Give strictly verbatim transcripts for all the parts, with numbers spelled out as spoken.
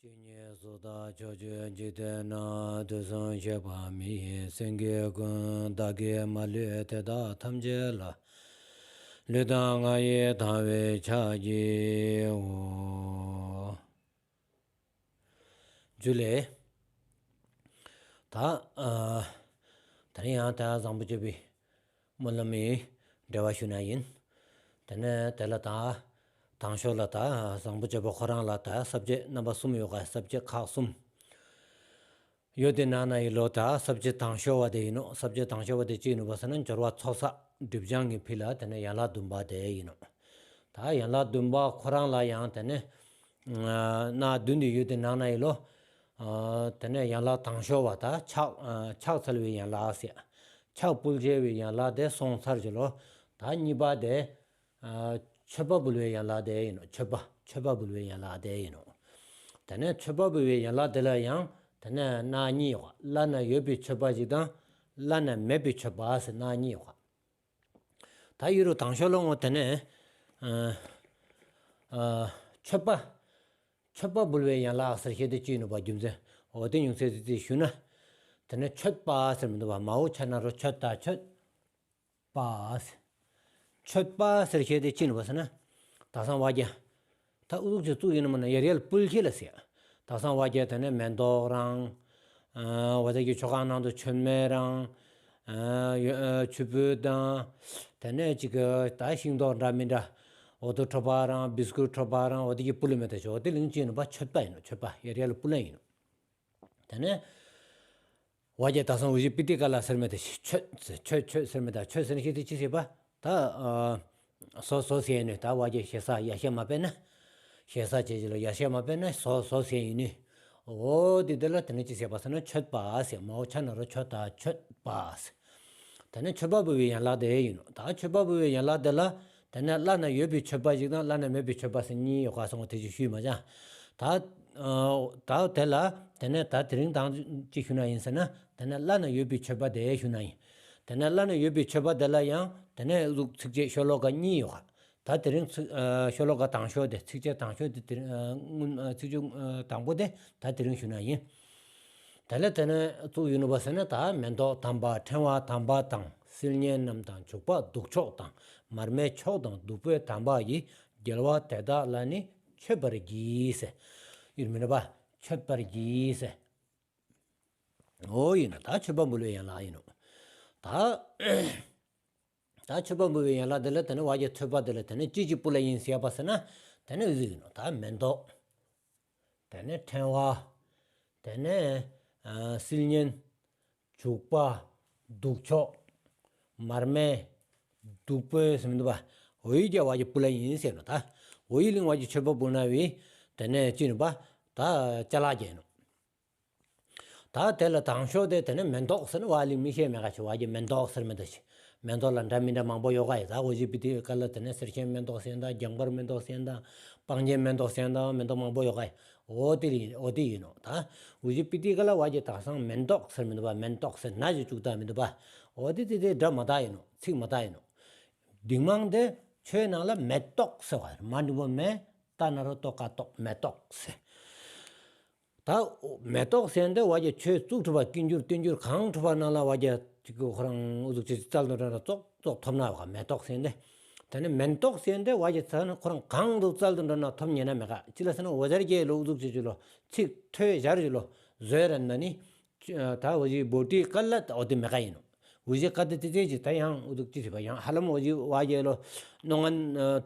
དེ་ཉིད་སུ་དག་ཕྱོགས་བཅུའི་འཇིག་རྟེན་ན། དུས་གསུམ་གཤེགས་པ་མི་ཡི་སེང་གེ་ཀུན། བདག་གིས་མ་ལུས་དེ་དག་ཐམས་ཅད་ལ། ལུས་དང་ངག་ཡིད་དང་བས་ཕྱག་བགྱིའོ། ཇུ་ལེ། ད་ཨ། ད་རིང་ཡང་ད་བཟང་པོ་སྤྱོད་པའི་སྨོན་ལམ་ཡི་འགྲེལ་བ་ཞུ་ན་ཡིན། དེ་ནས་དེ་ལ་ད་དང་ཤོས་ལ་ད་བཟང་པོ་སྤྱོད་པ་ཁོ་རང་ལ་ད་ས་བཅད་རྣམ་པ་གསུམ་ཡོད་ག་ས་བཅད་ཁག་གསུམ་ཡོད། དེ་ནང་ན་ཡི་ལོ་ད་ས་བཅད་དང་ཤོས་བ་དེ་ཡིན་ནོ། ས་བཅད་དང་ཤོས་བ་དེ་ཅི་ཡིན་ནོ་བ་ཟེར་ན་སྦྱོར་བ་ཚོགས་བསགས་སྒྲིབ་སྦྱང་གི་ཕི་ལ་དེ་ནས་ཡན་ལག་བདུན་པ་དེ་ཡིན་ནོ། ད་ཡན་ལག་བདུན་པ་ཁོ་རང་ལ་ཡང་དེ་ནས་སྣ་བདུན་དེ་ཡོད། དེ་ནང་ན་ཡི་ལོ། དེ་ནས་ཡན་ལག་དང་ཤོས་བ་ད་ཕྱག་ཕྱག་འཚལ་བའི་ཡན་ལག་ཟེར། ཕྱག་ཕུལ་བྱ་བའི་ཡན་ལག་དེ་སོང་ཚར་གྱི་ལོ། ད་གཉིས་པ་དེ། མཆོད་པ་འབུལ་བའི་ཡན་ལག་དེ་ཡིན་ནོ། མཆོད་པ་མཆོད་པ་འབུལ་བའི་ཡན་ལག་དེ་ཡིན་ནོ། དེ་ནས་མཆོད་པ་འབུལ་བའི་ཡན་ལག་དེ་ལ་ཡང་དེ་ནས་སྣ་གཉིས་ཡོད་ག་བླ་ན་ཡོད་པའི་མཆོད་པ་ཞིག་དང་བླ་ན་མེད་པའི་མཆོད་པ་ཟེར་སྣ་གཉིས་ཡོད་ག་ད་ཡུ་རུ་དང་ཤོ་ལོ་ངོ་དེ་ནས་ཨ་ཨ་མཆོད་པ། མཆོད་པ་འབུལ་བའི་ཡན་ལག་ཟེར་བཤད་དེ་ཅི་ཡིན་ནོ་བ་རྒྱུ་མཚན་འོ་དེ་ཉུང་ཚད་ཙི་ཙི་ཞུ་ན། དེ་ནས་མཆོད་པ་ཟེར་མི་འདུག་བ། མའོ་ཆ་ན་རོ་མཆོད་ད་མཆོད་པ་ཟེར། མཆོད་པ་ཟེར་བཤད་དེ་ཅི་ཡིན་ནོ་བ་ཟེར་ན། ད་སང་བ་རྒྱ། ད་ཨུ་ཚུགས་ཀྱི་གཙུག་ཡིན་ནོ་མ་ན་ཡར་ཡར་ཕུལ་ཁྱེད་ལ་ཟེར། ད་སང་བ་རྒྱ་དེ་ནས་མེ་ཏོག་རང་། ཨ་བ་ཟེར་གྱི་ཆོ་ག་ནང་དུ་མཆོད་མེ་རང་། ཨ་ཡོ་ཨ་ཆུ་ཕུད་དང་། དེ་ནས་ཅིག་གི་ད་ཤིང་ཏོག་འདྲ་མི་འདྲ། འོ་དོ་ཁྲོ་པ་རང་བིས་ཀུ་ཁྲོ་པ་རང་འོ་དེ་གི་ཕུལ་མེ་ད་ཆོ་འོ་དེ་ལིང་ཅི་ཡིན་ནོ་བ་མཆོད་པ་ཡིན་ནོ། མཆོད་པ་ཡར་ཡར་ཕུལ་ཡིན་ནོ། དེ་ནས། བ་རྒྱ་ད་སང་ཨུ་ཞི་པི་ཏི་ཀ་ལ་ཟེར་མེ་ད་མཆོད་མཆོད་མཆོད་ཟེར་མེ་ད་མཆོད་ཟེར་ན་ཤི་དེ་ཅི་ཟེར་བ། ད་ཨ་ཟོ་ཟོ་ཟེར་ནས་ད་བ་རྒྱ་ཞེ་ས་ཡ་ཤ་མ་པེ་ན། ཞེ་ས་བྱེད་ཅི་ལོ་ཡ་ཤ་མ་པེ་ན་ཟོ་ཟོ་ཟེར་ཡིན་ནི། འོ་དེ་དེ་ལ་དེ་ནས་ཅི་ཟེར་བ་ཟེར་ན་མཆོད་པ་ཟེར། མའོ་ཆ་ན་རོ་མཆོད་ད་མཆོད་པ་ཟེར། དེ་ནས་མཆོད་པ་འབུལ་བའི་ཡན་ལག་དེ་ཡིན་ནོ། ད་མཆོད་པ་འབུལ་བའི་ཡན་ལག་དེ་ལ། དེ་ནས་བླ་ན་ཡོད་པའི་མཆོད་པ་ཞིག་དང་བླ་ན་མེད་པའི་མཆོད་པ་ཟེར་གཉིས་ཡོད་ག་སོང་བ་དེ་ཅིག་ཞུས་མ་ཅང་། ད། ད་དེ་ལ་དེ་ནས་ད་དེ་རིང་དང་ཅི་ཞུ་ན་ཡིན་ཟེར་ན་དེ་ནས་བླ་ན་ཡོད་པའི་མཆོད་པ་དེ་ཞུ་ན་ཡིན། དེ་ནས་བླ་ན་ཡོད་པའི་མཆོད་པ་དེ་ལ་ཡང་དེ་ནས་ལུག་ཚིགས་བཅད་ཤོ་ལོ་ཀ་གཉིས་ཡོད་ག་ད་དེ་རིང་ཚིག་ཤོ་ལོ་ཀ་དང་ཤོ་དེ་ཚིགས་བཅད་དང་ཤོ་དེ་དེ་རིང་སྔོན་ཚིགས་བཅད་དང་པོ་དེ་ད་དེ་རིང་ཞུ་ན་ཡིན། དེ་ལས་དེ་ནས་གཙུག་ཡུ་ནུ་བ་ཟེར་ན་ད་མེ་ཏོག་དམ་པ་ཕྲེང་བ་དམ་པ་དང་སིལ་སྙན་རྣམས་དང་བྱུག་པ་བདུག་ཆོག་དང་མར་མེ་མཆོག་དང་བདུག་སྤོས་དམ་པ་ཡིས། རྒྱལ་བ་དེ་དག་ལ་ནི་མཆོད་པར་བགྱི་ཟེར། ཡུ་ནུ་མི་ནུ་བ་མཆོད་པར་བགྱི་ཟེར། འོ་ཡིན་ནོ། ད་མཆོད་པ་འབུལ་བའི་ཡན་ལག་ཡིན་ནོ། ད། ད་མཆོད་པ་འབུལ་བའི་ཡན་ལག་དེ་ལ་དེ་ནས་བ་རྒྱ་མཆོད་པ་དེ་ལ་དེ་ནས་ཅི་ཅི་ཕུལ་ཡིན་ཟེར་བ་ཟེར་ན་དེ་ནས་ཨུ་ཟི་ཡིན་ནོ། ད་མེ་ཏོག་དེ་ནས་ཕྲེང་བ། དེ་ནས་ཨ་སིལ་སྙན། བྱུག་པ། བདུག་ཆོག་མར་མེ། བདུག་སྤོས་ཟེར་མི་འདུག་པ། འོ་ཡི་རྒྱ་བ་རྒྱ་ཕུལ་ཡིན་ཟེར་ནོ། ད་འོ་ཡི་གླིང་བ་རྒྱ་མཆོད་པ་འབུལ་ན་བི་དེ་ནས་ཅི་ནི་པ། ད་ཅ་ལག་རྒྱ་ནོ། ད་དེ་ལ་དང་ཤོས་དེ་དེ་ནས་མེ་ཏོག་ཟེར་ན་བ་ལི་མི་ཤེས་མེད་ག་ཆེ་བ་རྒྱ་མེ་ཏོག་ཟེར་མི་འདུག་ཆེ། མེ་ཏོག་ལ་འདྲ་མི་འདྲ་མང་པོ་ཡོད་ག་ཡི། ད་འོ་ཞི་པི་ཏི་ཀ་ལ་དེ་ནས་གསེར་ཆེན་མེ་ཏོག་ཟེར་ཡིན་ད་རྒྱང་པར་མེ་ཏོག་ཟེར་ཡིན་ད་སྤང་ཆེན་མེ་ཏོག་ཟེར་ཡིན་ད་མེ་ཏོག་མང་པོ་ཡོད་ག་ཡི། འོ་དེ་ཡིན། འོ་དེ་ཡིན་ནོ། ད་འུ་ཞི་པི་ཏི་ཀ་ལ་བ་རྒྱ་དག་སང་མེ་ཏོག་ཟེར་མི་འདུག་པ། མེ་ཏོག་ཟེར་ན་ཞིག་བཅུག་ད་མི་འདུག་པ། འོ་དེ་དེ་དེ་འདྲ་མ་དག་ཡིན་ནོ། ཚིག་མ་དག་ཡིན་ནོ། འདིང་མང་དེ་ཆོས་ནང་ལ་མེ་ཏོག་ཟེར་བ་མ་འགྲིག་པོ་མེ་ཏ་ན་རོ་ཏོ་ཀ་ཏོག་མེ་ཏོག་ཟེར། ད་མེ་ཏོག་ཟེར་འདི་བ་རྒྱ་ཆོས་གཙུག་གྲུབ་པ་ཀུན་འགྱུར་བསྟན་འགྱུར་གང་གྲུབ་པ་ནང་ལ་བ་རྒྱ་ཅིག་གི་ཁོ་རང་ཨུ་ཚུགས་ཅིག་བཙལ་དུ་འགྲོ་ན་ཙོག་ཙོག་ཐོབ་ན་བ་མེ་ཏོག་ཟེར་འདི། དེ་ནི་མེ་ཏོག་ཟེར་འདི་བ་རྒྱ་ཚ་ན་ཁོ་རང་གང་དུ་བཙལ་དུ་འགྲོ་ན་ཐོབ་ཉེ་ན་མེད་ག་ཅི་ལ་ཟེར་ན་འོ་ཟར་རྒྱ་ལོ་ཨུ་ཚུགས་ཅིག་ཅིག་ལོ་ཚིག་ཐོས་ཞར་ཅིག་ལོ་བཟོས་ར་ན་ནི། ད་འོ་ཞི་བོ་ཏི་ཀ་ལ་འོ་དེ་མེད་ག་ཡིན་ནོ། འུ་ཞི་ཀ་དེ་ཏི་ཏི་ཅི་ད་ཡང་ཨུ་ཚུགས་ཅི་ཟེར་བ་ཡང་ཧ་ལམ་འོ་ཞི་བ་རྒྱ་ལོ་རྣོ་ངན་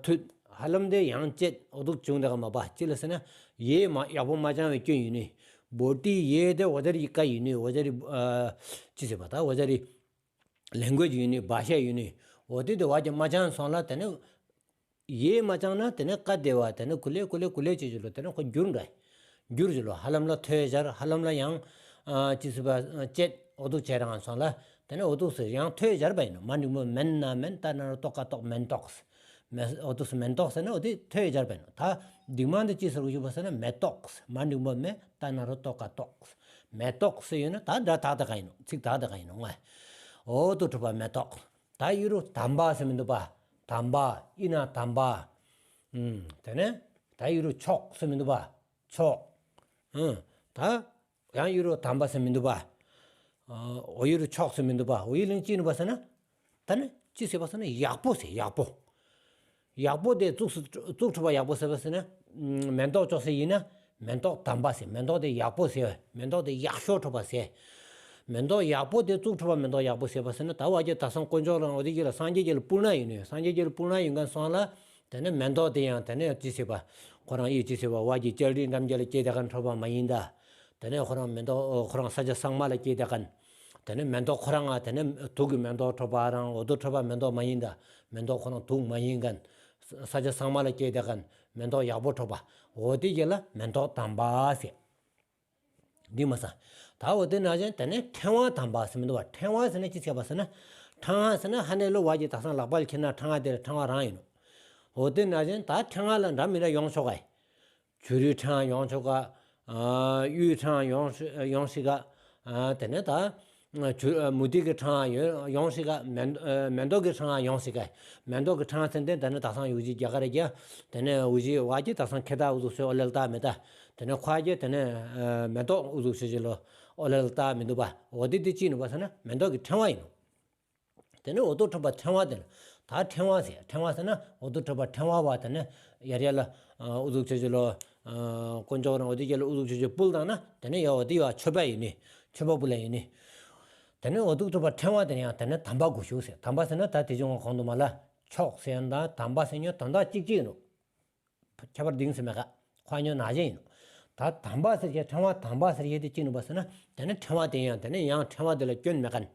ཐུད་ཧ་ལམ་དེ་ཡང་བཅད་འོ་ཚུགས་བྱུང་དེ་ག་མ་པ་ཅི་ལ་ཟེར་ན་ཡེ་མ་ཡག་པོ་མ་སྦྱང་བའི་སྐྱོན་ཡིན་ནི། བོ་ཏི་ཡེ་དེ་འོ་ཟར་ཡི་ཀ་ཡིན་ནི་འོ་ཟར་ཡི་ཅི་ཟེར་བ་ད་འོ་ཟར་ཡི་ལེན་གོས་ཡིན་ནི་བ་ཤ་ཡིན་ནི། འོ་དེ་དེ་བ་རྒྱ་མ་སྦྱང་སོང་ལ་དེ་ནི། ཡེ་མ་སྦྱང་ན་དེ་ནས་ཀ་དེ་བ་དེ་ནས་ཀུ་ལེ་ཀུ་ལེ་ཀུ་ལེ་བྱེད་ཀྱི་ལོ། དེ་ནས་ཁོ་འགྱུར་འདྲ། འགྱུར་གྱི་ལོ། ཧ་ལམ་ལ་ཐོས་སྦྱར་ཧ་ལམ་ལ་ཡང་ཅི་ཟེར་བ་བཅད་འོ་ཐུག་བྱེད་རང་སོང་ལ། དེ་ནས་འོ་ཐུག་ཟེར་ཡང་ཐོས་སྦྱར་བ་ཡིན་ནོ། མ་འགྲིག་མོ་མེན་ན་མེན་ཏ་ན་རོ་ཏོ་ཀ་ཏོག་མེན་ཏོག་ཟེར། འོ་ཐུག་ཟེར་མེན་ཏོག་ཟེར་ན་འོ་དེ་ཐོས་སྦྱར་བ་ཡིན་ནོ། ད་འདིག་མ་འདི་ཅི་ཟེར་གོ་ཞུ་བ་ཟེར་ན་མེ་ཏོག་ཟེར། མ་འགྲིག་མོ་མེ་ཏ་ན་རོ་ཏོ་ཀ་ཏོག་ཟེར། མེ་ཏོག་ཟེར་ཡོད་ན་ད་འདྲ་དག་དག་ག་ཡིན་ནོ། ཚིག་དག་དག་ག་ཡིན་ནོ་ང་། འོ་དུ་གྲུབ་པ་མེ་ཏོག་ད་ཡུ་རུ་དམ་པ་ཟེར་མི་འདུག་པ། དམ་པ་ཨི་ན་དམ་པ། ཨུམ། དེ་ནས་ད་ཡུ་རུ་མཆོག་ཟེར་མི་འདུག་པ། མཆོག་ཨང་། ད་ཡང་གཡུ་རུ་དམ་པ་ཟེར་མི་འདུག་པ། ཨ། འོ་གཡུ་རུ་མཆོག་ཟེར་མི་འདུག་པ། འོ་གཡུ་ལེན་ཅི་ནུས་པ་ཟེར་ན། ད་ནི་ཅི་ཟེར་བ་ཟེར་ན་ཡག་པོ་ཟེར། ཡག་པོ། ཡག་པོ་དེ་བཙུགས་སུ་བཙུགས་ཐུབ་པ་ཡག་པོ་ཟེར་བ་ཟེར་ན། མེ་ཏོག་ཅོག་ཟེར་ཡིན་ན། མེ་ཏོག་དམ་པ་ཟེར། མེ་ཏོག་དེ་ཡག་པོ་ཟེར། མེ་ཏོག་དེ་ཡག་ཤོས་ཐོབ་པ་ཟེར། མེ་ཏོག་ཡག་པོ་དེ་བཙུགས་ཐུབ་པ་མེ་ཏོག་ཡག་པོ་ཟེར་བ་ཟེར་ན། ད་བ་ཅི་དག་ས་དཀོན་མཆོག་རང་འོ་དེ་གྱི་ལ་སངས་རྒྱས་ཀྱི་ལ་སྤུར་ན་ཡིན་ནོ། སངས་རྒྱས་ཀྱི་ལ་སྤུར་ན་ཡིན་མཁན་སོང་ལ། དེ་ནས་མེ་ཏོག་དེ་ཡང་དེ་ནས་ཅི་ཟེར་བ། ཁོ་རང་ཡིད་ཅི་ཟེར་བ། བ་ཅི་སྐྱེལ་འདྲེན་འགྲམ་རྒྱལ་ལ་སྐྱེས་དེ་ག་ཐོབ་པ་མ་ཡིན་ད། དེ་ནས་ཁོ་རང་མེ་ཏོག་ཁོ་རང་ས་ཆ་གཙང་མ་ལ་སྐྱེས་དེ་ག་དེ་ནས་མེ་ཏོག་ཁོ་རང་ང་དེ་ནས་དུག་གི་མེ་ཏོག་ཐོབ་པ་རང་འོ་དུ་ཐོབ་པ་མེ་ཏོག་མ་ཡིན་ད། མེ་ཏོག་ཁོ་རང་དུག་མ་ཡིན་མཁན། ས་ཆ་གཙང་མ་ལ་སྐྱེས་དེ་ག་མེ་ཏོག་ཡག་པོ་ཐོབ་པ། འོ་དེ་གྱི་ལ་མེ་ཏོག་དམ་པ་ཟེར། འདི་མ་ཟ། ད་འོ་དེ་ནང་བཞིན་དེ་ནས་ཕྲེང་བ་དམ་པ་ཟེར་མི་འདུག་བ། ཕྲེང་བ་ཟེར་ན་ཅི་ཟེར་བ་ཟེར་ན། ཕྲེང་བ་ཟེར་ན་ཧ་ནས་ལོ་བ་ཅི་དག་ས་ལག་པ་ལ་ཁྱེར་ན་ཕྲེང་བ་དེ་ལ་ཕྲེང་བ་རང་ཡིན་ནོ། འོ་དེ་ནང་བཞིན་ད་ཕྲེང་བ་ལ་འདྲ་མི་འདྲ་ཡོང་ཆོག་ག། བྱུ་རུའི་ཕྲེང་བ་ཡོང་ཆོག་ག། ཨ། གཡུའི་ཕྲེང་བ་ཡོང་ཡོང་སྲིད་ག། ཨ། དེ་ནས་ད། བྱུ་མུ་ཏིག་གི་ཕྲེང་བ་ཡོང་ཡོང་སྲིད་ག། མེ་མེ་ཏོག་གི་ཕྲེང་བ་ཡོང་སྲིད་ག། མེ་ཏོག་གི་ཕྲེང་བ་ཟེར་དེ་ད་ནི་དག་ས་འུ་ཅི་རྒྱ་གར་རྒྱ། དེ་ནས་འུ་ཅི་བ་ཅི་དག་ས་ཁེ་ད་འུ་ཚུགས་སོ་ཨོ་ལེ་ལ་ལྟ་མེ་ད། དེ་ནས་ཁོ་རྒྱ་དེ་ནས་མེ་ཏོག་འུ་ཚུགས་སོ་ཅི་ལོ་ཨོ་ལེ་ལ་ལྟ་མི་འདུག་པ། འོ་དེ་དེ་ཅི་ནུས་པ་ཟེར་ན་མེ་ཏོག་གི་ཕྲེང་བ་ཡིན་ནོ། དེ་ནས་འོ་དུ་ཐོབ་པ་ཕྲེང་བ་དེ་ལ་ད་ཕྲེང་བ་ཟེར། ཕྲེང་བ་ཟེར་ན་འོ་དུ་ཐོབ་པ་ཕྲེང་བ་བ་དེ་ནས་ཡར་ཡར་ལ་ཨ་འུ་ཚུགས་ཆེ་ཆེ་ལོ། ཨ། དཀོན་མཆོག་རང་འོ་དེ་གྱ་ལ་འུ་ཚུགས་ཆེ་ཆེ་ཕུལ་བཏང་ན་དེ་ནས་ཡ་འོ་དེ་ཡ་མཆོད་པ་ཡིན་ནི། མཆོད་པ་ཕུལ་ལ་ཡིན་ནི། དེ་ནས་འོ་དུ་ཐོབ་པ་ཕྲེང་བ་དེ་ནས་ཡང་དེ་ནས་དམ་པ་དགོས་ཤུགས་ཟེར། དམ་པ་ཟེར་ན་ད་དེ་བྱུང་བ་གོང་དུ་མ་ལ་མཆོག་ཟེར་ཡང་ད་དམ་པ་ཟེར་ཉོ་དོན་དག་གཅིག་གཅིག་ཡིན་ནོ། ཁྱད་པར་འདིང་ཟེར་མེད་ཀ། ཁོ་ཉོ་ན་བཞིན་ཡིན་ནོ། ད་དམ་པ་ཟེར་གྱི་ཕྲེང་བ་དམ་པ་ཟེར་གྱི་དེ་ཅི་ནུས་པ་ཟེར་ན། དེ་ནི་ཕྲེང་བ་དེ་ཡང་དེ་ནི་ཡང་ཕྲེང་བ་དེ་ལ་སྐྱོན་མེད་མཁན།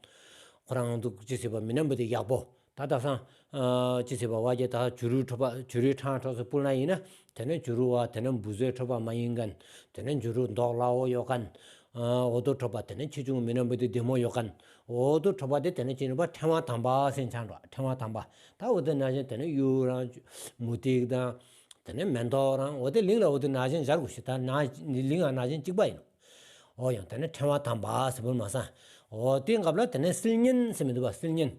ཁོ་རང་འདུག་ཅི་ཟེར་བ་མི་ནམ་བུ་དེ་ཡག་པོ། ད་དག་སང་ཅི་ཟེར་བ་བ་རྒྱ་ད་བྱུ་རུའི་ཁྲོད་པ་བྱུ་རུའི་ཕྲེང་ཁྲོད་སུ་སྤུར་ན་ཡིན་ན། དེ་ནི་བྱུ་རུ་བ་དེ་ནི་འབུ་བཟོའི་ཁྲོད་པ་མ་ཡིན་མཁན། དེ་ནི་བྱུ་རུ་མདོག་ལ་འོ་ཡོད་མཁན། འོ་དོ་ཁྲོད་པ་དེ་ནི་ཆེ་ཆུང་མི་ནམ་བུ་དེ་བདེ་མོ་ཡོད་མཁན། འོ་དོ་ཁྲོད་པ་དེ་དེ་ནི་ཅི་ནུས་པ་ཕྲེང་བ་དམ་པ་ཟེར་ཆགས་འགྲོ། ཕྲེང་བ་དམ་པ། ད་འོ་དེ་ན་བཞིན་དེ་ནི་གཡུ་རང་མུ་ཏིག་དང་། དེ་ནས་མེ་ཏོག་རང་འོ་དེ་གླིང་ལ་འོ་དེ་ན་བཞིན་སྦྱར་དགོས་ཤེས། ད་ན་གླིང་ལ་ན་བཞིན་གཅིག་པ་ཡིན་ནོ། འོ་ཡང་དེ་ནས་ཕྲེང་བ་དམ་པ་ཟེར་བུ་མ་སང་། འོ་དེ་སྐབས་ལ་དེ་ནས་སིལ་སྙན་ཟེར་མི་འདུག་པ། སིལ་སྙན།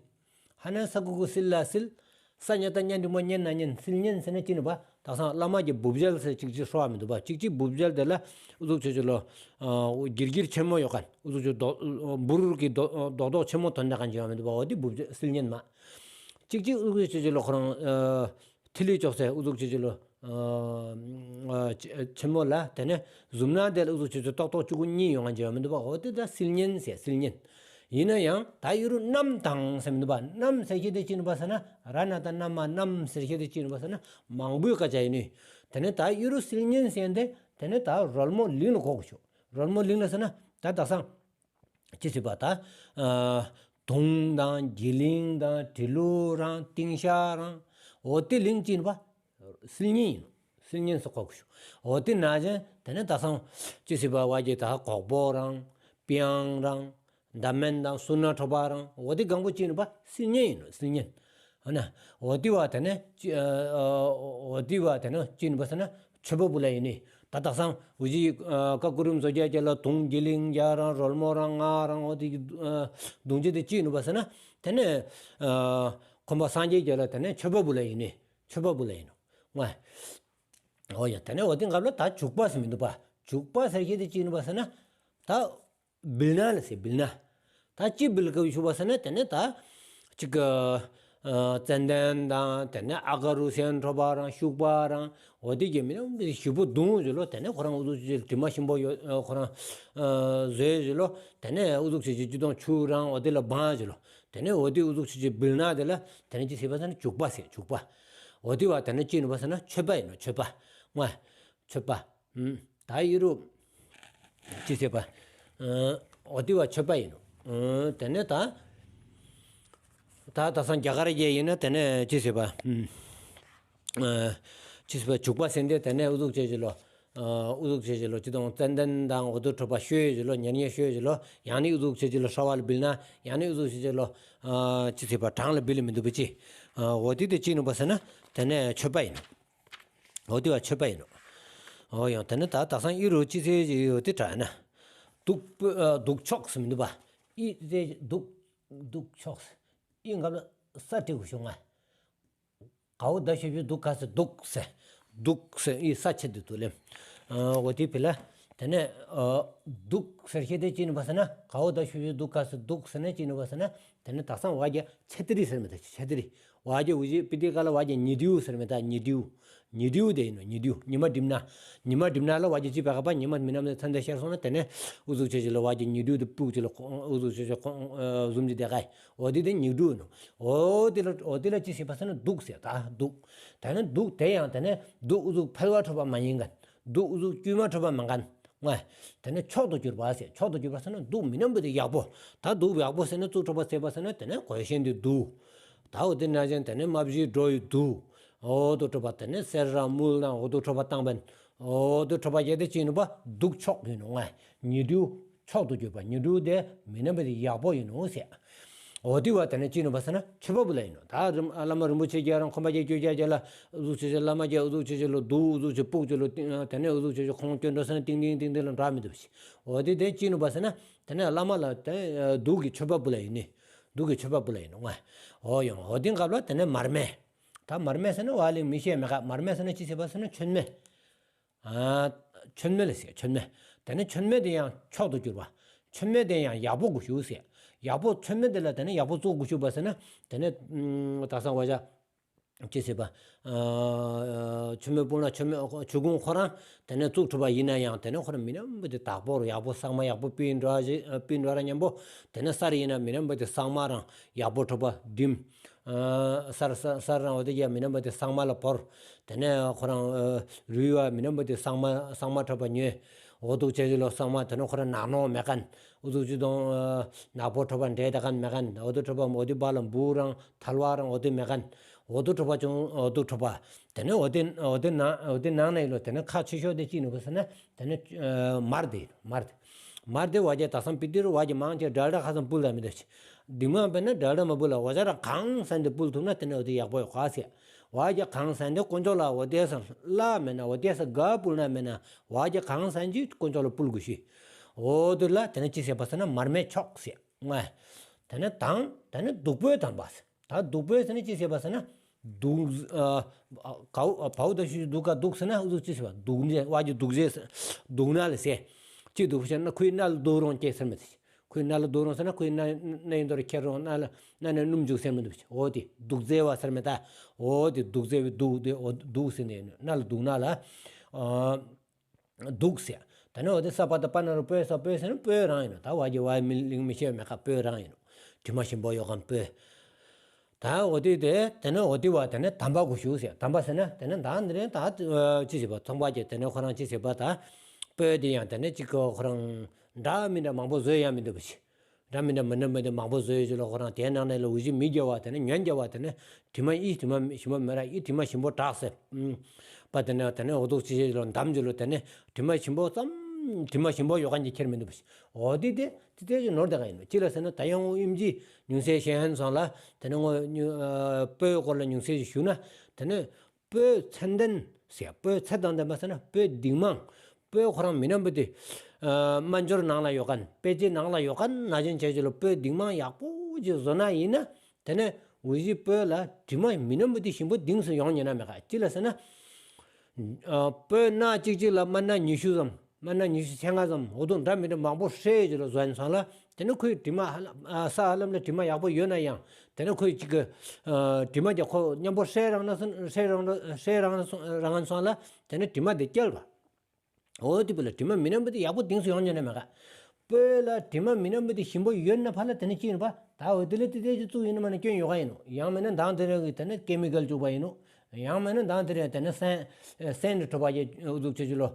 ཧ་ན་ས་ཀུ་ཀུ་སིལ་ལ་སིལ། ས་ཉ་ད་ཉ་འབྲི་མོ་སྙན་ན་སྙན། སིལ་སྙན་ཟེར་ན་ཅི་ནུས་པ། དག་སང་བླ་མ་གི་འབུབ་འཇལ་ཟེར་གཅིག་གཅིག་ཧྲོ་བ་མི་འདུག་པ། གཅིག་གཅིག་འབུབ་འཇལ་དེ་ལ་ཨུ་ཚུགས་ཆེ་ཆེ་ལོ། འགྱིར་འགྱིར་ཆེན་མོ་ཡོད་མཁན། ཨུ་ཚུགས་ཆེ་རྡོག་འབུར་གྱི་རྡོག་རྡོག་རྡོག་ཆེན་མོ་དོན་དག་གང་ཅི་ཡོད་མི་འདུག་པ། འོ་དེ་འབུབ་འཇལ་སིལ་སྙན་མ། གཅིག་གཅིག་ཨུ་ཚུགས་ཆེ་ཆེ་ལོ་ཁོ་རང་། ཐིག་ལེ་ཅོག་ཟེར་ཨུ་ཚུགས་ཆེ་ཆེ་ལོ། ཨ། ཆེ་ཆེན་མོ་ལ་དེ་ནས་གཟུམ་ན་དེ་ལ་ཨུ་ཚུགས་ཆེ་ཆེ་ཏོག་ཏོག་བཅུ་དགུ་གཉིས་ཡོང་ང་འཇལ་བ་མི་འདུག་པ། འོ་དེ་ད་སིལ་སྙན་ཟེར་སིལ་སྙན། ཡིན་ན་ཡང་ད་གཡུ་རུ་རྣམས་དང་ཟེར་མི་འདུག་པ། རྣམས་ཟེར་ཁྱེད་དེ་ཅི་ནུས་པ་ཟེར་ན། ར་ན་ད་རྣམས་མ་རྣམས་ཟེར་ཁྱེད་དེ་ཅི་ནུས་པ་ཟེར་ན་མང་པོའི་སྐད་ཆ་ཡིན་ནི། དེ་ནས་ད་གཡུ་རུ་སིལ་སྙན་ཟེར་དེ་དེ་ནས་ད་རོལ་མོ་གླིང་ལ་གོ་དགོས་ཤོག་རོལ་མོ་གླིང་ལ་ཟེར་ན་ད་དག་སང་། ཅི་ཟེར་བ་ད། ཨ། དུང་དང་གླིང་དང་དྲི་ལུ་རང་ཏིང་ཤ་རང་། འོ་དེ་གླིང་ཅི་ཡིན་པ། སིལ་སྙན་ཡིན་ནོ། སིལ་སྙན་ཟེར་གོ་དགོས་ཤོག་འོ་དེ་ན་བཞིན་དེ་ནས་དག་སང་ཅི་ཟེར་བ་བ་གི་ད་གོག་པོ་རང་། པི་ཨང་རང་། འདམ་སྨན་དང་སུ་ན་ཁྲོ་པ་རང་། འོ་དེ་གང་པོ་ཅི་ཡིན་པ། སིལ་སྙན་ཡིན་ནོ། སིལ་སྙན། འོ་ན། འོ་དེ་བ་དེ་ནས་ཅི། ཨ། འོ་དེ་བ་དེ་ནས་ཅི་ཡིན་པ་ཟེར་ན། མཆོད་པ་འབུལ་ལ་ཡིན་ནི། ད་དག་སང་འུ་ཅི། ཨ། ཀ་ཀུ་རུ་མཛོ་རྒྱ་རྒྱ་ལ་དུང་གི་གླིང་རྒྱ་རང་རོལ་མོ་རང་ང་རང་འོ་དེ་གི། ཨ། དུང་ཅི་དེ་ཅི་ཡིན་པ་ཟེར་ན། དེ་ནས། ཨ། ཁོམ་པ་སངས་རྒྱས་རྒྱ་ལ་དེ་ནས་མཆོད་པ་འབུལ་ལ་ཡིན་ནི། མཆོད་པ་འབུལ་ལ་ཡིན་ནོ། ང་། འོ་ཡ་དེ་ནས་འོ་དེ་སྐབས་ལ་ད་བྱུག་པ་ཟེར་མི་འདུག་པ། བྱུག་པ་ཟེར་ཁྱེད་དེ་ཅི་ཡིན་པ་ཟེར་ན། ད། བིལ་ན་ལ་ཟེར་བིལ་ན། ད་ཅི་བིལ་དགོས་ཞུ་བ་ཟེར་ན་དེ་ནས་ད། ཅིག་གི། ཨ། ཙན་དན་དང་དེ་ནས་ཨ་ག་རུ་སན་ཁྲོ་པ་རང་ཤུག་པ་རང་འོ་དེ་གི་མི་ནམ་ཞིབ་པོ་བརྡུང་ཞུ་ལོ། དེ་ནས་ཁོ་རང་ཨུ་ཚུགས་ཆེ་དྲི་མ་ཞིམ་པོ་ཡོད་ཁོ་རང་། ཨ། བཟོས་ཞུ་ལོ། དེ་ནས་ཨུ་ཚུགས་ཆེ་ཆེ་ཅི་དང་ཆུ་རང་འོ་དེ་ལ་སྦང་ཞུ་ལོ། དེ་ནས་འོ་དེ་ཨུ་ཚུགས་ཆེ་ཆེ་བིལ་ན་དེ་ལ་དེ་ནས་ཅི་ཟེར་བ་ཟེར་ན་བྱུག་པ་ཟེར་བྱུག་པ། འོ་དེ་བ་དེ་ནས་ཅི་ནུས་པ་ཟེར་ན་མཆོད་པ་ཡིན་ནོ། མཆོད་པ། ང་། མཆོད་པ། ཨུམ། ད་ཡི་རུ། ཅི་ཟེར་བ། ཨ། འོ་དེ་བ་མཆོད་པ་ཡིན་ནོ། ཨ། དེ་ནས་ད། ད་དག་སང་རྒྱ་གར་རྒྱལ་ཡིན་ན་དེ་ནས་ཅི་ཟེར་བ། ཨུམ། ཨ། ཅི་ཟེར་བ་བྱུག་པ་ཟེར་དེ་དེ་ནས་ཨུ་ཚུགས་ཆེ་ཆེ་ལོ། ཨ། ཨུ་ཚུགས་ཆེ་ཆེ་ལོ་ཅི་དང་ཙན་དན་དང་འོ་དོ་ཁྲོ་པ་ཤོས་ཆེ་ལོ། ཉེར་ཉེར་ཤོས་ཆེ་ལོ། ཡང་ནི་ཨུ་ཚུགས་ཆེ་ཆེ་ལོ་ཧྲ་བ་ལ་བིལ་ན། ཡང་ནི་ཨུ་ཚུགས་ཆེ་ཆེ་ལོ། ཨ། ཅི་ཟེར་བ་གྲང་ལ་བིལ་མི་འདུག་པ་ཅི། ཨ། འོ་དེ་དེ་ཅི་ནུས་པ་ཟེར་ན་དེ་ནས་མཆོད་པ་ཡིན་ནོ། འོ་དེ་བ་མཆོད་པ་ཡིན་ནོ། འོ་ཡང་དེ་ནས་ད་དག་སང་ཨི་རུ་ཅི་ཟེར་ཡོད་དེ་དྲ་ན། དུག་པ། ཨ། དུག་མཆོག་ཟེར་མི་འདུག་པ། ཨི་ཟེར་དུག་དུག་མཆོག་ཟེར། ཨི་འགབ་ལ་ས་སྤྲེའུ་བྱུང་ང་། གའུ་ད་ཤོད་པའི་དུག་ག་ཟེར་དུག་ཟེར། དུག་ཟེར་ཨི་ས་ཆེ་དུ་དུ་ལེམ། ཨ། འོ་དེ་བི་ལ། དེ་ནས་ཨ་དུག་ཟེར་ཤེས་དེ་ཅི་ནི་བ་ཟེར་ན། གའོ་ད་ཤུ་ཤུ་དུག་ག་ཟེར་དུག་ཟེར་ན་ཅི་ནི་བ་ཟེར་ན། དེ་ནས་དག་སང་བ་རྒྱ་ཆེ་ཏི་རི་ཟེར་མི་ད་ཆེ་ཏི་རི། བ་རྒྱ་འུ་ཅི་པི་ཏི་ཀ་ལ་བ་རྒྱ་ཉི་དིའུ་ཟེར་མི་ད་ཉི་དིའུ། ཉི་དིའུ་དེ་ཡིན་ནོ། ཉི་དིའུ་ཉི་མ་འགྲིམ་ན། ཉི་མ་འགྲིམ་ན་ལ་བ་རྒྱ་ཅི་པ་ག་པ་ཉི་མ་མི་ནམ་ཚན་ད་ཤར་སོང་ན། དེ་ནས་འུ་ཟུག་ཆེ་ཆེ་ལ་བ་རྒྱ་ཉི་དིའུ་དེ་སྤུག་ཅི་ལ་ཁོང་འུ་ཟུག་ཆེ་ཆེ་ཁོང་ཨ་ཟུམ་ཅི་དེ་ག་ཡི། འོ་དེ་དེ་ཉི་དིའུ་ནོ། འོ་དེ་ལ་འོ་དེ་ལ་ཅི་ཟེར་བ་ཟེར་ན་དུག་ཟེར་ད་དུག་དེ་ནས་དུག་དེ་ཡང་དེ་ནས་དུག་འུ་ཟུག་ཕལ་བ་ཁྲོ་བ་མ་ཡིན་གན། དུག་འུ་ཟུག་དཀྱུས་མ་ཁྲོ་བ་མ་གན། ང་། དེ་ནས་མཆོག་ཏུ་གྱུར་པ་ཟེར། མཆོག་ཏུ་གྱུར་པ་ཟེར་ན་དུག་མི་ནམ་བུ་དེ་ཡག་པོ། ད་དུག་ཡག་པོ་ཟེར་ན་བཙུགས་ཁྲོ་བ་ཟེར་བ་ཟེར་ན་དེ་ནས་གོས་ཤན་དེ་དུག་ད་འོ་དེ་ན་ཅན་དེ་ནས་མ་བཞི་འགྲོ་ཡི་དུག་འོ་དུ་ཁྲོ་བ་དེ་ནས་སེར་ར་དམུལ་ན་འོ་དུ་ཁྲོ་བ་བཏང་བན། འོ་དུ་ཁྲོ་བ་རྒྱལ་དེ་ཅི་ནུ་པ་དུག་མཆོག་ཡིན་ནོ། ང་། ཉི་དུག་མཆོག་ཏུ་གྱུར་པ་ཉི་དུག་དེ་མི་ནམ་བུ་དེ་ཡག་པོ་ཡིན་ནོ་ཟེར། འོ་དེ་བ་དེ་ནས་ཅི་ནུ་བ་ཟེར་ན་མཆོད་པ་བུ་ལ་ཡིན་ནོ། ད་རིམ་བླ་མ་རིན་པོ་ཆེ་རྒྱ་རང་ཁོམ་པ་རྒྱ་སྐྱོ་རྒྱ་རྒྱ་ལ་འུ་ཟུག་ཆེ་ཆེ་བླ་མ་རྒྱ་འུ་ཟུག་ཆེ་ཆེ་ལོ་དུག་འུ་ཟུག་ཆེ་སྤུག་ཆེ་ལོ་དེ་ནས་འུ་ཟུག་ཆེ་ཆེ་ཁོང་སྐྱོན་འགྲོ་ཟེར་ན་ཏིང་ཏིང་ཏིང་ཏིང་ལ་འདྲ་མི་འདུག་ཤི། འོ་དེ་དེ་ཅི་ནུ་བ་ཟེར་ན་དེ་ནས་བླ་མ་ལ་དེ་དུག་གི་མཆོད་པ་བུ་ལ་ཡིན་ནི། དུག་གི་མཆོད་པ་བུ་ལ་ཡིན་ནོ། ང་། འོ་ཡང་འོ་དེ་སྐབས་ལ་དེ་ནས་མར་མེ། ད་མར་མེ་ཟེར་ན་བ་ལིང་མི་ཤེས་མེ་ག་མར་མེ་ཟེར་ན་ཅི་ཟེར་བ་ཟེར་ན་མཆོད་མེ། མཆོད་མེ་ལ་ཟེར་མཆོད་མེ། དེ་ནས་མཆོད་མེ་དེ་ཡང་མཆོག་ཏུ་གྱུར་པ། མཆོད་མེ་དེ་ཡང་ཡག་པོ་དགོས་ཞུ་ཟེར། ཡག་པོ་མཆོད་མེ་དེ་ལ་དེ་ནས་ཡག་པོ་བཙུགས་དགོས་ཞུ་བ་ཟེར་ན། དེ་ནས་དག་སང་བ་ཞག་ཅི་ཟེར་བ། མཆོད་མེ་སྤུངས་ན་མཆོད་མེ་མཆོད་ཀོང་ཁོ་རང་དེ་ནས་བཙུགས་ཐུབ་པ་ཡིན་ན་ཡང་དེ་ནས་ཁོ་རང་མི་ནམ་བུ་དེ་དག་པོ་རུ་ཡག་པོ་གསང་མ་ཡག་པོ་པིན་འགྲོ་བ་ཞིག་པིན་འགྲོ་ར་མཉམ་པོ། དེ་ནས་སར་ཡིན་ན་མི་ནམ་བུ་དེ་གསང་མ་རང་ཡག་པོ་ཐུབ་པ་འགྲིམ། སར་སར་སར་རང་འོ་དེ་ཡ་མི་ནམ་བུ་དེ་གསང་མ་ལ་བོར། དེ་ནས་ཁོ་རང་རུལ་བ་མི་ནམ་བུ་དེ་གསང་མ་གསང་མ་ཐོབ་པ་ཉོས། འོ་དུ་ཆེ་ཆེ་ལོ་གསང་མ་དེ་ནས་ཁོ་རང་ནག་ནོག་མེད་མཁན། འུ་ཚུགས་ཆུ་དང་ནག་པོ་ཐོབ་པ་འདྲེ་ད་མཁན་མེད་མཁན། འོ་དུ་ཐོབ་པ་འོ་དུ་བ་ལ་འབུ་རང་ཐལ་བ་རང་འོ་དུ་མེད་མཁན། འོ་དུ་ཐོབ་པ་ཅུང་འོ་དུ་ཐོབ་པ། དེ་ནས་འོ་དེ་འོ་དེ་ནང་འོ་དེ་ནང་ནས་ལོ་དེ་ནས་ཁ་ཆེ་ཤོས་དེ་ཅི་ནུ་བུ་ཟེར་ན་དེ་ནས་མར་དེ་མར་དེ། མར་དེ་བ་རྒྱ་དག་སང་པི་ཏི་རུ་བ་རྒྱ་མང་ཆེ་དྲ་དྲ་ཁ་སང་སྤུལ་ལ་མི་འདུག་ཅི། དིང་མ་བས་ན་དྲ་དྲ་མ་སྤུལ་ལ་བ་ཅ་ར་གང་སན་དེ་སྤུལ་ཐུབ་ན་དེ་ནས་འོ་དེ་ཡག་པོ་ཡོད་ག་ཟེར། བ་རྒྱ་གང་སན་དེ་དཀོན་མཆོག་ལ་འོ་དེ་སང་ལ་མེད་ན་འོ་དེ་སང་ག་སྤུལ་ན་མེད་ན་བ་རྒྱ་གང་སན་གྱི་དཀོན་མཆོག་ལ་སྤུལ་དགོས་ཤི། འོ་དེ་ལ་དེ་ནས་ཅི་ཟེར་བ་ཟེར་ན་མར་མེ་མཆོག་ཟེར། ང་། དེ་ནས་དང་དེ་ནས་བདུག་སྤོས་དམ་པ་ཟེར། ད་བདུག་སྤོས་ཟེར་ན་ཅི་ཟེར་བ་ཟེར་ན། བདུག་ཨ་གའུ་བའུ་ད་ཤུ་བདུག་ག་བདུག་ཟེར་ན་འུ་ཚུགས་ཅི་ཟེར་བ་བདུག་ནི་བ་རྒྱ་བདུག་ཟེར་བདུག་ན་ལ་ཟེར། ཅི་བདུག་ཟེར་ན་ཁོའི་སྣ་ལ་བདུག་རུང་སྐྱེ་ཟེར་མི་ཟེར། ཁོའི་སྣ་ལ་བདུག་རུང་ཟེར་ན་ཁོའི་སྣ་སྣ་ཡི་མདོ་རུ་ཁྱེར་རུང་སྣ་ལ་སྣ་ནས་སྣུམ་འཇུག་ཟེར་མི་འདུག་འོ་དེ་བདུག་རྫས་བ་ཟེར་མི་ད། འོ་དེ་བདུག་རྫས་བའི་བདུག་དེ་འོ་བདུག་ཟེར་ནས་སྣ་ལ་བདུག་ན་ལ། ཨ། འདུག་ཟེར། ད་ནི་འོ་དེ་ས་པ་ད་པ་ན་རུ་སྤོས་ས་སྤོས་ཟེར་ན་སྤོས་རང་ཡིན་ནོ། ད་བ་རྒྱ་བ་མི་ལིང་མི་ཤེས་མེད་ཁ་སྤོས་རང་ཡིན་ནོ། དྲི་མ་ཞིམ་པོ་ཡོད་གམ་སྤོས། ད་འོ་དེ་དེ་དེ་ནི་འོ་དེ་བ་དེ་ནི་དམ་པ་གོ་ཞུ་ཟེར། དམ་པ་ཟེར་ན་དེ་ནི་ད་འདི་རེད་ད་ཅི་ཟེར་བ་ཚོང་པ་གྱི་དེ་ནི་ཁོ་རང་ཅི་ཟེར་བ་ད། སྤོས་དེ་ཡང་དེ་ནི་ཅིག་གི་ཁོ་རང་འདྲ་མི་འདྲ་མང་པོ་བཟོས་ཡང་མི་འདུག་པ་ཞིག་འདྲ་མི་འདྲ་མི་འདྲ་མི་འདྲ་མང་པོ་བཟོས་ཡོད་ཅིག་ལ་ཁོ་རང་དེའི་ནང་ནས་ལ་འུ་ཅི་མི་རྒྱ་བ་དེ་ནས་ཉོན་རྒྱ་བ་དེ་ནས་དྲི་མ་ཨི་དྲི་མ་ཞིམ་པོ་མེད་ར་ཨི་དྲི་མ་ཞིམ་པོ་དྲག་ཟེར། པ་དེ་ནས་དེ་ནས་འོ་དུག་ཅི་ཞིག་ལ་འདམ་ཅིག་ལ་དེ་ནས་དྲི་མ་ཞིམ་པོ་ཙམ་དྲི་མ་ཞིམ་པོ་ཡོད་མཁན་གྱི་ཁྱེར་མི་འདུག་པ་ཞིག་འོ་དེ་དེ་དེ་དེ་ཅིག་ནོར་དེ་ག་ཡིན་ནོ་ཅི་ལ་ཟེར་ན་ད་ཡང་འོ་ཨིམ་ཅི་ཉུང་ཤས་ཤེས་ཧན་སོང་ལ་དེ་ནས་ངོ་སྤོས་སྐོར་ལ་ཉུང་ཤས་ཤིག་ཞུ་ན་དེ་ནས། སྤོས་ཚད་ལྡན་ཟེར་སྤོས་ཚད་དང་ལྡན་པ་ཟེར་ན་སྤོས་འདིང་མང་། སྤོས་ཁོ་རང་མི་ནམ་བུ་དེ། སྨན་སྦྱོར་ནང་ལ་ཡོད་མཁན་དཔེ་ཆའི་ནང་ལ་ཡོད་མཁན་ན་ཅན་བྱས་ཀྱི་ལོ་སྤོས་འདིང་མང་ཡག་པོ་ཅིག་བཟོ་ན་ཡིན་ན་དེ་ནས་འུ་ཅི་སྤོས་ལ་དྲི་མ་མི་ནམ་བུ་དེ་ཞིམ་པོ་འདིང་སུ་ཡོང་ཉེ་ན་མེད་ག་ཅི་ལ་ཟེར་ན། སྤོས་སྣ་གཅིག་གཅིག་ལ་སྨན་སྣ་ཉི་ཤུ་ཙམ། སྨན་སྣ་ཉི་ཤུ་ཚན་ལྔ་ཙམ་འོ་དུ་འདྲ་མི་འདྲ་མང་པོ་བསྲེས་ཀྱི་ལ་བཟོས་སོང་ལ་དེ་ནི་ཁོའི་དྲི་མ་ཧ་ལམ་ས་ཧ་ལམ་ལ་དྲི་མ་ཡག་པོ་ཡོད་ན་ཡང་དེ་ནི་ཁོའི་གཅིག་གི་དྲི་མ་རྒྱག་ཁོ་མཉམ་པོ་བསྲེས་རང་ན་སོང་བསྲེས་རང་བསྲེས་རང་ན་སོང་རང་ན་སོང་ལ་དེ་ནི་དྲི་མ་དེ་བསྐྱལ་བ། འོ་དེ་བུ་ལ་དྲི་མ་མི་སྣ་མི་དེ་ཡག་པོ་དེང་སུ་ཡོང་ཉེ་ན་མེད་ག་སྤོས་ལ་དྲི་མ་མི་སྣ་མི་དེ་ཞིམ་པོ་ཡོད་ན་ཕ་ལ་དེ་ནི་ཅི་ཡིན་པ་ད་འོ་དེ་ལ་དེ་དེ་ཅི་བཙུགས་ཡིན་ན་མ་ནི་སྐྱོན་ཡོད་ག་ཡིན་ནོ། ཡང་མིན་ན་མདང་དེ་རིང་གི་དེ་ནི་ཀེ་མི་ཀལ་བཅུག་པ་ཡིན་ནོ། ཡང་མིན་ན་མདང་དེ་རིང་དེ་ནི་སན་སན་ནི་ཁྲོ་བ་ཡི་འུ་ཚུགས་ཆེ་ཆུ་ལོ།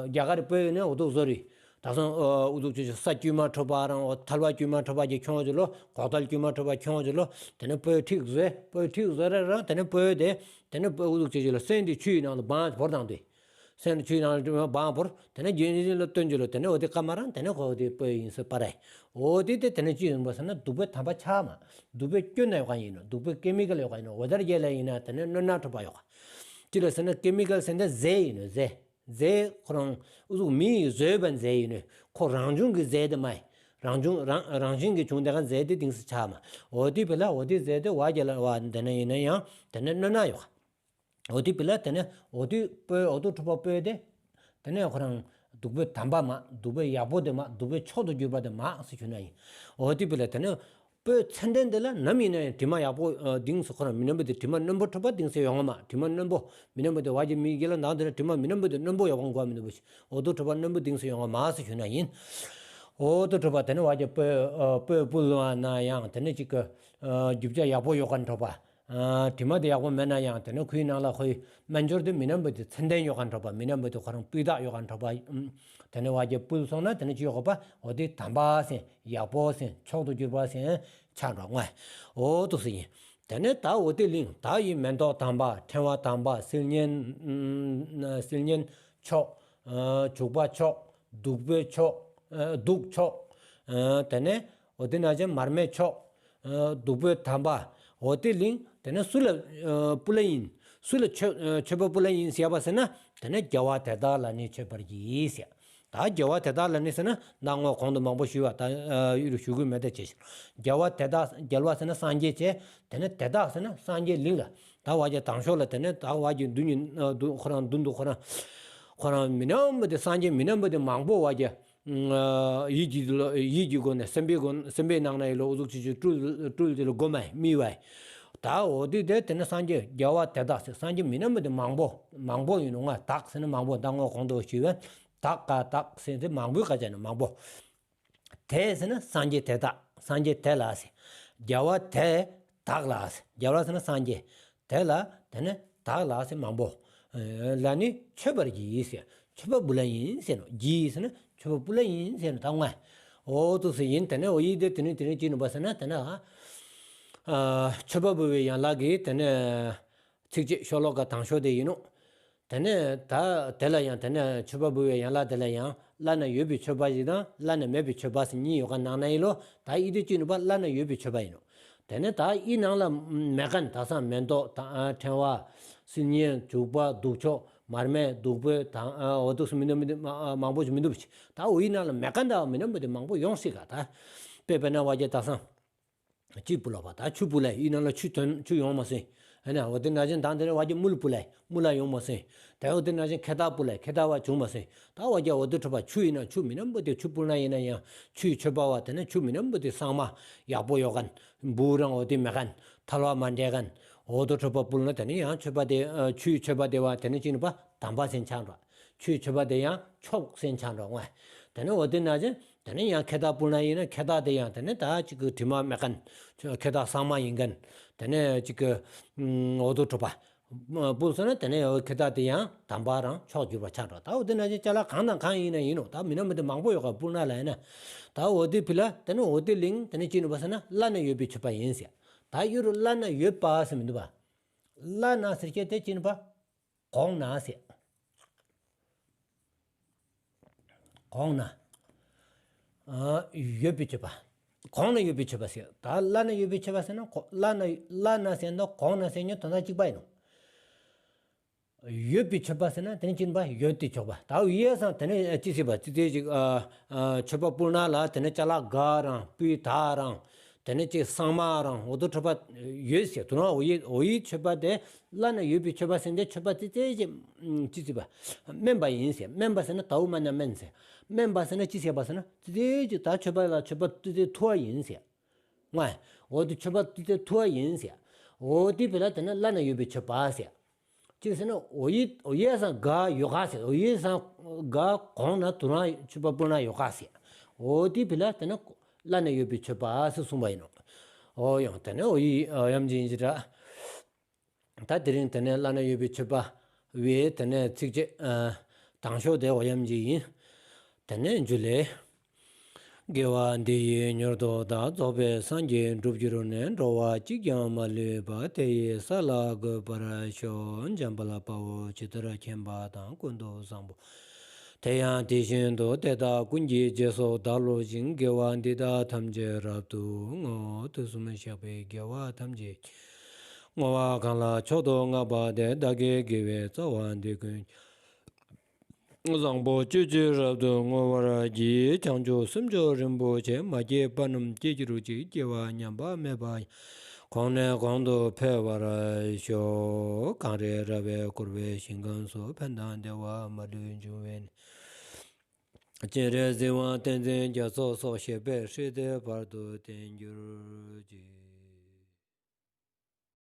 རྒྱ་གར་སྤོས་ནི་འུ་ཚུགས་བཟོ་རི། ད་སོང་འུ་ཚུགས་ཆེ་ཆུ་ས་དཀྱུས་མ་ཁྲོ་བ་རང་འོ་ཐལ་བ་དཀྱུས་མ་ཁྲོ་བ་གྱི་ཁྱོང་ཆུ་ལོ། གོག་ཐལ་དཀྱུས་མ་ཁྲོ་བ་ཁྱོང་ཆུ་ལོ། དེ་ནི་སྤོས་ཁྲིག་བཟོས་སྤོས་ཁྲིག་བཟོས་རེ་རང་དེ་ནི་སྤོས་དེ་དེ་ནི་སྤོས་འུ་ཚུགས་ཆེ་ཆུ་ལོ་སན་དེ་ཆུའི་ནང་དུ་བང་བོར་དང་དེ། སེམས་ཆུའི་ནང་ལ་འབངས་བོར། དེ་ནས་རྒྱུན་རིང་ལ་སྟོན་རྒྱུ་ལ་དེ་ནས་འོ་དེ་ཀ་མ་རང་དེ་ནས་ཁོ་འོ་དེ་སྤོས་ཡིན་ཟེར་པ་རེད། འོ་དེ་དེ་དེ་ནས་ཅི་ཡིན་པ་ཟེར་ན་བདུག་སྤོས་དམ་པ་ཆགས་མ། བདུག་སྤོས་སྐྱོན་ན་ཡོད་ག་ཡིན་ནོ། བདུག་སྤོས་ཀེ་མི་ཀལ་ཡོད་ག་ཡིན་ནོ། འོ་དར་རྒྱལ་ལ་ཡིན་ན་དེ་ནས་གནོད་ན་ཁྲོ་བ་ཡོད་ག་ཅི་ལ་ཟེར་ན་ཀེ་མི་ཀལ་ཟེར་ན་རྫས་ཡིན་ནོ་རྫས། རྫས་ཁོ་རང་ཨུ་ཚུགས་མི་ཡིས་བཟོས་པ་རྫས་ཡིན་ནོ། ཁོ་རང་བྱུང་གི་རྫས་དེ་མ་ཡིན། རང་བྱུང་རང་རང་བཞིན་གྱི་བྱུང་དེ་ག་རྫས་དེ་དེང་སུ་ཆགས་མ། འོ་དེ་བས་ལ་འོ་དེ་རྫས་དེ་བ་རྒྱལ་ལ་བ་དེ་ནས་ཡིན་ན་ཡང་དེ་ནས་གནོད་ན་ཡོད་ག་འོ་དེ་བི་ལ་དེ་ནས་འོ་དེ་སྤོས་འོ་དེ་ཁྲོ་བ་སྤོས་དེ། དེ་ནས་ཁོ་རང་ བདུག་སྤོས་དམ་པ་མ། བདུག་སྤོས་ཡག་པོ་དེ་མ། བདུག་སྤོས་མཆོག་ཏུ་གྱུར་པ་དེ་མ་ཟེར་ཞུ་ན་ཡིན། འོ་དེ་བས་ལ་དེ་ནས་སྤོས་ཚད་ལྡན་དེ་ལ་ནམ་ཡིན་ན་ཡང་དྲི་མ་ཡག་པོ་ཨ་དེང་སང་ཁོ་རང་མི་རྣམ་པ་དེ་དྲི་མ་རྣོན་པོ་འཕྲོད་པ་དེང་སང་ཡོང་བ་མ། དྲི་མ་རྣོན་པོ་མི་རྣམ་པ་དེ་བ་གི་མི་གི་ལ་ནང་དེ་ལ་དྲི་མ་མི་རྣོན་པོ་དེ་རྣོན་པོ་ཡོང་བ་འགོ་མི་འདུག་པ་ཞིག་འོ་དེ་འཕྲོད་པ་རྣོན་པོ་དེང་སང་ཡོང་བ་མ་ཟེར་ཞུ་ན་ཡིན། འོ་དེ་འཕྲོད་པ་དེ་ནས་བ་གི་སྤོས་ཨ་སྤོས་ཕུལ་བ་ན་ཡང་དེ་ནས་ཅིག་གི་ཨ་རྒྱུ་ཆ་ཡག་པོ་ཡོད་ག་འཕྲོད་པ། ཨ་དྲི་མ་དེ་ཡག་པོ་མེད་ན་ཡང་དེ་ནས་ཁོའི་ནང་ལ་ཁོའི་སྨན་སྦྱོར་དེ་མི་རྣམ་པ་དེ་ཚད་ལྡན་ཡོད་ག་འཕྲོད་པ། མི་རྣམ་པ་དེ་ཁོ་རང་སྤུས་དག་ཡོད་ག་འཕྲོད་པ། ཨུམ། དེ་ནས་བ་གི་ཕུལ་སོང་ན་དེ་ནས་ཅི་ཡོད་ག་པ། འོ་དེ་དམ་པ་ཟེར། ཡག་པོ་ཟེར། མཆོག་ཏུ་གྱུར་པ་ཟེར་ཆགས་འགྲོ་ངོ་། འོ་དེ་ཟེར་ཡིན། དེ་ནས་ད་འོ་དེ་ལིང་། ད་ཡི་མེ་ཏོག་དམ་པ། ཕྲེང་བ་དམ་པ། སིལ་སྙན་ཨུམ། སིལ་སྙན་མཆོག་ཨ་བྱུག་པ་མཆོག་བདུག་སྤོས་མཆོག་ཨ་བདུག་མཆོག་ཨ་དེ་ནས་འོ་དེ་ན་ཅན་མར་མེ་མཆོག་ཨ་བདུག་སྤོས་དམ་པ། འོ་དེ་ལིང་། དེ་ནས་སུ་ལ་ཨ་ཕུལ་ལ་ཡིན། སུ་ལ་མཆོད་ཨ་མཆོད་པ་ཕུལ་ལ་ཡིན་ཟེར་བ་ཟེར་ན། དེ་ནས་རྒྱལ་བ་དེ་དག་ལ་ནི་མཆོད་པར་བགྱི་ཟེར། ད་རྒྱལ་བ་དེ་དག་ལ་ནི་ཟེར་ན་ད་སྔོན་གོང་དུ་མང་པོ་ཞུས་པ། ད་ཨ་ཡུལ་ཞུ་དགོས་མེད་དེ་བྱས་ཤིང་། རྒྱལ་བ་དེ་དག་རྒྱལ་བ་ཟེར་ན་སངས་རྒྱས་བྱས། དེ་ནས་དེ་དག་ཟེར་ན་སངས་རྒྱས་ལིང་ལ། ད་བ་གི་དང་ཤོག་ལ་དེ་ནས་ད་བ་གི་མདུན་ནི་ཨ་མདུན་ཁོ་རང་མདུན་དུ་ཁོ་རང་ཁོ་རང་མི་རྣམ་པ་དེ་སངས་རྒྱས་མི་རྣམ་པ་དེ་མང་པོ་བ་གི་ཡིད་ཀྱི་ལོ་ཡིད་ཀྱི་སྒོ་ནས་སེམས་པའི་སྒོ་སེམས་པའི་ནང་ན་ཡི་ལོ་འུ་ཚུགས་ཆུ་ཆུ་སྤྲུལ་སྤྲུལ་དེ་ལ་སྒོམ་མི་བ། ད་འོ་དེ་དེ་དེ་ནས་སངས་རྒྱས་རྒྱལ་བ་དེ་དག་ཟེར། སངས་རྒྱས་མི་རྣམ་པ་དེ་མང་པོ་མང་པོ་ཡིན་ནོ་ང་། དག་ཟེར་ན་མང་པོ། ད་སྔོན་གོང་དུ་ཞུས་པའི་དག་ག་དག་ཟེར་དེ་མང་པོའི་ཁ་ཆ་ནས་མང་པོ། དེ་ཟེར་ན་སངས་རྒྱས་དེ་དག་སངས་རྒྱས་དེ་ལ་ཟེར། རྒྱལ་བ་དེ་དག་ལ་ཟེར། རྒྱལ་བ་ཟེར་ན་སངས་རྒྱས། དེ་ལ་དེ་ནས་དག་ལ་ཟེར་མང་པོ། ཨ་ལ་ནི་མཆོད་པར་བགྱི་ཟེར། མཆོད་པ་འབུལ་ལ་ཡིན་ཟེར་ནོ། བགྱི་ཟེར་ན་མཆོད་པ་འབུལ་ལ་ཡིན་ཟེར་ནོ། ད་ང་། འོ་དེ་ཟེར་ཡིན། དེ་ནས་འོ་ཡི་དེ་དེ་ནས་དེ་ནས་ཅི་ནུས་པ་ཟེར་ན་དེ་ན། ཨ་མཆོད་པ་འབུལ་བའི་ཡན་ལག་གི་དེ་ནས་ཚིགས་བཅད་ཤོ་ལོ་ཀ་དང་ཤོས་དེ་ཡིན་ནོ། དེ་ནས་ད་དེ་ལ་ཡང་དེ་ནས་མཆོད་པ་འབུལ་བའི་ཡན་ལག་དེ་ལ་ཡང་བླ་ན་ཡོད་པའི་མཆོད་པ་ཞིག་དང་བླ་ན་མེད་པའི་མཆོད་པ་ཟེར་གཉིས་ཡོད་ག་ནང་ན་ཡིན་ལོ། ད་ཡི་དེ་ཅི་ནུས་པ་བླ་ན་ཡོད་པའི་མཆོད་པ་ཡིན་ནོ། དེ་ནས་ད་ཡི་ནང་ལ་མེད་མཁན་ད་སང་མེ་ཏོག་དང་ཨ་ཕྲེང་བ། སིལ་སྙན། བྱུག་པ། བདུག་མཆོག་མར་མེ། བདུག་སྤོས་དང་ཨ་འོ་དེ་ཚོ་མི་འདུག་མི་འདུག་མ་ཨ་མང་པོ་ཞིག་མི་འདུག་པ་ཞིག་ད་འོ་ཡི་ནང་ལ་མེད་མཁན་ད་མི་འདུག་མི་འདུག་མང་པོ་ཡོང་སྲིད་ག་ད་དཔེ་དཔེར་ན་བ་རྒྱ་ད་སང་། ཅི་ཕུལ་ལ་བ་ད་ཆུ་ཕུལ་ལ་ཡི་ནང་ལ་ཆུ་དོན་ཆུ་ཡོང་མ་སོང་། ཨ་ནི་འོ་དེ་ན་ཅན་དང་དེ་ནས་བ་རྒྱ་དམུལ་ཕུལ་ལ་དམུལ་ལ་ཡོང་མ་སོང་། ད་འོ་དེ་ན་ཅན་ཁེ་ད་ཕུལ་ལ་ཁེ་ད་བ་བྱུང་མ་སོང་། ད་བ་རྒྱ་འོ་དེ་འཕྲོད་པ་ཆུ་ཡིན་ན་ཆུ་མི་འདུག་མི་འདུག་ཆུ་ཕུལ་ན་ཡིན་ན་ཡང་ཆུའི་མཆོད་པ་བ་དེ་ནས་ཆུ་མི་འདུག་མི་འདུག་གཙང་མ་ཡག་པོ་ཡོད་མཁན། འབུ་རང་འོ་དེ་མེད་མཁན། ཐལ་བ་མ་འདྲེས་མཁན། འོ་དེ་འཕྲོད་པ་ཕུལ་ན་དེ་ནས་ཡང་མཆོད་པ་དེ་ཨ་ཆུའི་མཆོད་པ་དེ་བ་དེ་ནས་ཅི་ནུས་པ་དམ་པ་ཟེར་ཆགས་འགྲོ། ཆུའི་མཆོད་པ་དེ་ཡང་མཆོག་ཟེར་ཆགས་འགྲོ་ངོ་། དེ་ནས་འོ་དེ་ན་ཅན་དེ་ནས་ཡང་ཁེ་ད་ཕུལ་ན་ཡིན་ན་ཁེ་ད་དེ་ཡང་དེ་ནས་ད་ཅིག་གི་དྲི་མ་མེད་མཁན། ཁེ་ད་གཙང་མ་ཡིན་མཁན། དེ་ནས་ཅིག་གི་ཨུམ་འོ་དེ་འཕྲོད་པ་ཕུལ་སོང་ན་དེ་ནས་འོ་ཁེ་ད་དེ་ཡང་དམ་པ་རང་མཆོག་གྱུར་པ་ཆགས་འགྲོ། ད་འོ་དེ་ན་ཅན་ཅ་ལག་གང་དང་གང་ཡིན་ན་ཡིན་ནོ། ད་མི་འདུག་མི་འདུག་མང་པོ་ཡོད་ག་ཕུལ་ན་ལ་ཡིན་ན། ད་འོ་དེ་ཕུལ་ལ་དེ་ནས་འོ་དེ་ལིང་དེ་ནས་ཅི་ནུས་པ་ཟེར་ན་བླ་ན་ཡོད་པའི་མཆོད་པ་ཡིན་ཟེར། ད་ཡུ་རུ་བླ་ན་ཡོད་པ་ཟེར་མི་འདུག་པ། བླ་ན་ཟེར་སྐད་དེ་ཅི་ནུས་པ། གོང་ན་ཟེར། གོང་ན། ཨ་ཡོད་པའི་མཆོད་པ། གོང་ན་ཡོད་པའི་མཆོད་པ་ཟེར། ད་བླ་ན་ཡོད་པའི་མཆོད་པ་ཟེར་ན་གོ་བླ་ན་བླ་ན་ཟེར་ན་གོང་ན་ཟེར་ན་དོན་དག་གཅིག་པ་ཡིན་ནོ། ཡོད་པའི་མཆོད་པ་ཟེར་ན་དེ་ནི་ཅི་ནུས་པ་ཡོད་དེ་མཆོད་པ། ད་འོ་ཡི་སང་དེ་ནི་ཅི་ཟེར་བ་ཅི་ཟེར་ཅིག་ཨ་ཨ་མཆོད་པ་ཕུལ་ན་ལ་དེ་ནི་ཅ་ལག་ག་རང་སྤུས་དག་རང་། དེ་ནས་ཅིག་གཙང་མ་རང་འོ་དེ་འཕྲོད་པ་ཡོད་ཟེར། དོན་དག་འོ་ཡི་འོ་ཡི་མཆོད་པ་དེ་བླ་ན་ཡོད་པའི་མཆོད་པ་ཟེར་ཏེ་མཆོད་པ་ཙི་ཙི་ཅིག་ཅི་ཟེར་བ་དམན་པ་ཡིན་ཟེར། དམན་པ་ཟེར་ན་དའུ་མ་ན་དམན་ཟེར། དམན་པ་ཟེར་ན་ཅི་ཟེར་བ་ཟེར་ན་ཙི་ཙི་ཅིག་ད་མཆོད་པ་ལ་མཆོད་པ་ཙི་ཙི་ཐུ་བ་ཡིན་ཟེར། ང་འོ་དེ་མཆོད་པ་ཙི་ཙི་ཐུ་བ་ཡིན་ཟེར། འོ་དེ་བས་ལ་དེ་ན་བླ་ན་ཡོད་པའི་མཆོད་པ་ཟེར། ཅི་ཟེར་ན་འོ་ཡི་འོ་ཡི་སང་ག་ཡོད་ག་ཟེར། འོ་ཡི་སང་ག་གོང་ན་དུ་རང་མཆོད་པ་ཕུལ་ན་ཡོད་ག་ཟེར། འོ་དེ་བས་ལ་དེ་ན་བླ་ན་ཡོད་པའི་མཆོད་པ་ཟེར་གསུངས་པ་ཡིན་ནོ། འོ་ཡང་དེ་ནས་འོ་ཡི་ཡམ་ཅིག་ཡིན་ཅི་འདྲ། ད་དེ་རིང་དེ་ནས་བླ་ན་ཡོད་པའི་མཆོད་པ་བའི་དེ་ནས་ཚིགས་བཅད་དང་ཤོས་དེ་འོ་ཡམ་ཅིག་ཡིན། དེ་ནས་འཇུ་ལེ། དགེ་བ་འདི་ཡིས་མྱུར་དུ་བདག། རྫོགས་པའི་སངས་རྒྱས་འགྲུབ་གྱུར་ནས། འགྲོ་བ་གཅིག་ཀྱང་མ་ལུས་པ། དེ་ཡི་ས་ལ་འགོད་པར་ཤོག། འཇམ་དཔལ་དཔའ་བོས་ཇི་ལྟར་མཁྱེན་པ་དང་། ཀུན་ཏུ་བཟང་པོ་དེ་ཡང་དེ་བཞིན་དུ། དེ་དག་ཀུན་གྱི་རྗེས་སུ་བདག་སློབ་ཅིང་། དགེ་བ་འདི་དག་ཐམས་ཅད་རབ་ཏུ་བསྔོ། དུས་གསུམ་གཤེགས་པའི་རྒྱལ་བ་ཐམས་ཅད་ཀྱིས། བསྔོ་བ་གང་ལ་མཆོག་ཏུ་བསྔགས་པ་དེས། བདག་གི་དགེ་བའི་རྩ་བ་འདི་ཀུན་ཀྱང་། བཟང་པོ་སྤྱོད་ཕྱིར་རབ་ཏུ་བསྔོ་བར་བགྱི། བྱང་ཆུབ་སེམས་མཆོག་རིན་པོ་ཆེ། མ་སྐྱེས་པ་རྣམས་སྐྱེ་གྱུར་ཅིག། སྐྱེ་བ་ཉམས་པ་མེད་པ་ཡང་། གོང་ནས་གོང་དུ་འཕེལ་བར་ཤོག། གངས་རི་ར་བས་བསྐོར་བའི་ཞིང་ཁམས་སུ། ཕན་དང་བདེ་བ་མ་ལུས་འབྱུང་བའི་གནས། སྤྱན་རས་གཟིགས་དབང་བསྟན་འཛིན་རྒྱ་མཚོ་སོགས་ཞབས་པད་སྲིད་མཐའི་བར་དུ་བརྟན་གྱུར་ཅིག།